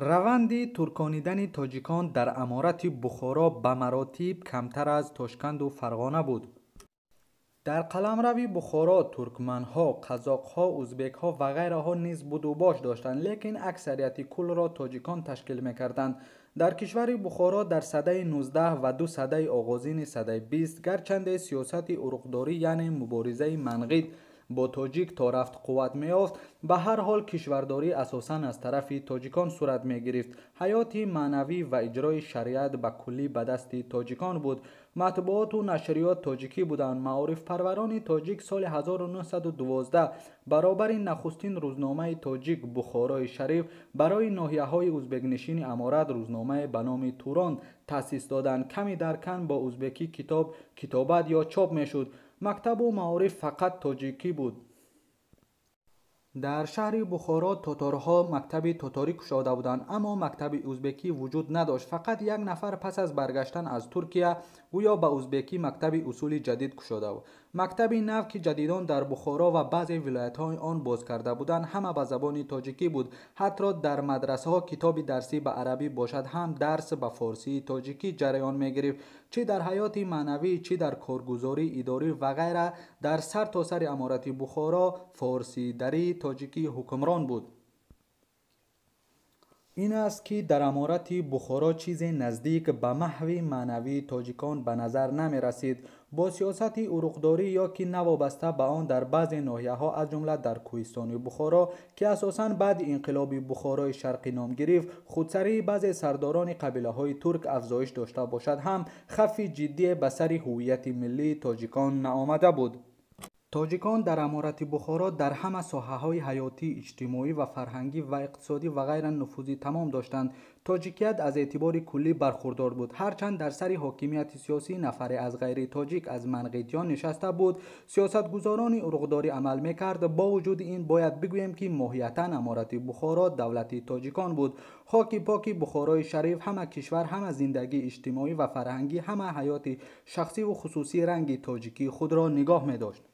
Раванди турконидани тоҷикон дар аморати Бухоро ба маротиб камтар аз Тошканду Фарғона буд. Дар қаламрави Бухоро туркманҳо, қазоқҳо, узбекҳо ва ғайраҳо низ будубош доштанд, лекин аксарияти куллро тоҷикон ташкил мекарданд. Дар кишвари Бухоро дар садаи 19 ва ду садаи оғозини садаи 20 гарчанде сиёсати уруқдорӣ, яъне муборизаи манғит бо тоҷик то рафт қувват меёфт, ба ҳар ҳол кишвардорӣ асосан аз тарафи тоҷикон сурат мегирифт. Ҳаёти маънавӣ ва иҷрои шариат ба куллӣ ба дасти тоҷикон буд. Матбуоту нашриёт тоҷикӣ буданд. Маорифпарварони тоҷик соли 1912 баробари нахустин рӯзномаи тоҷик «Бухорои шариф» барои ноҳияҳои узбекнишини аморат рӯзномае ба номи «Турон» таъсис доданд. Ками дар кам бо узбекӣ китоб китобат ё чоп мешуд. Мактабу маориф фақат тоҷикӣ буд. Дар шаҳри Бухоро тоторҳо мактаби тоторӣ кушода буданд, аммо мактаби узбекӣ вуҷуд надошт. Фақат як нафар пас аз баргаштан аз Туркия гӯё ба узбекӣ мактаби усули ҷадид кушода буд. Мактаби нав, ки ҷадидон дар Бухоро ва баъзе вилоятҳои он боз карда буданд, ҳама ба забони тоҷикӣ буд. Ҳатто дар мадрасаҳо китоби дарсӣ ба арабӣ бошад ҳам, дарс ба форсии тоҷикӣ ҷараён мегирифт. Чӣ дар ҳаёти маънавӣ, чӣ дар коргузории идорӣ ва ғайра дар сар то сари аморати Бухоро форсии дарии тоҷикӣ ҳукмрон буд. Ин аст, ки дар аморати Бухоро чизе наздик ба маҳви маънавии тоҷикон ба назар намерасид. Бо сиёсати уруқдорӣ ё ки навобаста ба он дар баъзе ноҳияҳо, аз ҷумла дар кӯҳистони Бухоро, ки асосан баъди инқилоби Бухорои Шарқӣ ном гирифт, худсарии баъзе сардорони қабилаҳои турк афзоиш дошта бошад ҳам, хавфи ҷиддие ба сари ҳуввияти миллии тоҷикон наомада буд. Тоҷикон дар аморати Бухоро дар ҳама соҳаҳои ҳаётӣ, иҷтимоӣ ва фарҳангӣ ва иқтисодӣ ва ғайра нуфузи тамом доштанд. Тоҷикият аз эътибори куллӣ бархурдор буд. Ҳарчанд дар сари ҳокимияти сиёсӣ нафаре аз ғайри тоҷик, аз манғитён нишаста буд, сиёсатгузорони уруғдорӣ амал мекард. Бо вуҷуди ин бояд бигӯем, ки моҳиятан аморати Бухоро давлати тоҷикон буд. Хоки поки Бухорои шариф, ҳама кишвар, ҳама зиндагии иҷтимоӣ ва фарҳангӣ, ҳама ҳаёти шахсиву хусусӣ ранги тоҷикии худро нигоҳ медошт.